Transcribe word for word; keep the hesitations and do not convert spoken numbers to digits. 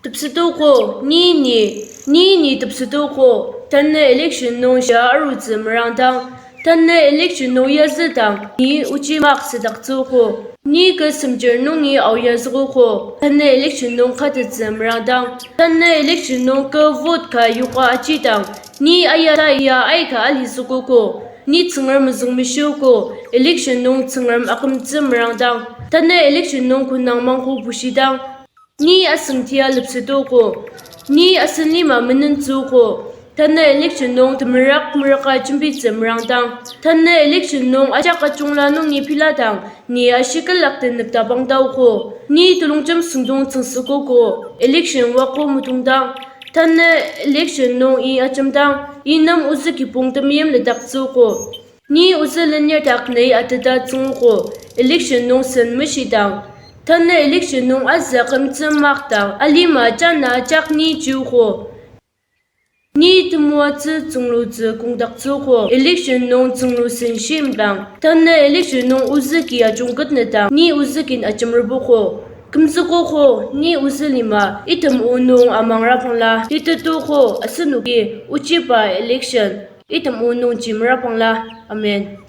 Tepsetogo, ni ni, ni ni tepsetogo, tanü election nung shia arutsü merangdang, tanü election nung yazüdang ni ochi mak südaktsüogo. Ni kü semchir nungi aoyazükogo, tanü election nung katettsü merangdang, tanü election nung kü vote ka yoka ajidang, ni ayata ya aika alizükogo, ni Tsüngrem mezüngmeshiogo, election nung Tsüngrem akümtsü merangdang, tanü election nung künang mangko bushidang, ni asüngtia lepsetogo, ni asen lima menentsüogo, tanü election nung temerak meraka jembitsü merangdang, tanü election nung ajak ajungla nungi piladang, ni ashikülak tenük tabang taogo, ni telongjem süngdong tsüngsükogo, election wako motongdang, tanü election nung i ajemdang, i nem ozü kibong temeim ledaktsüogo. Ni ozü lenir dak nai ateta tsüngogo, election nung sen meshidang, tanü election nung azü akümtsü makdang, alima jana jak ni chiogo. Ni temoatsü tsünglutsü kongdaktsüogo, election nung tsünglu sen shimdang, tanü election nung ozü ki ajungketnedang, ni ozü kin ajemerbogo. Kümzükogo, ni ozü lima, item o nung amangra pangla, itetogo, asenoki, ochiba election, item o nung jimera pangla. Amen.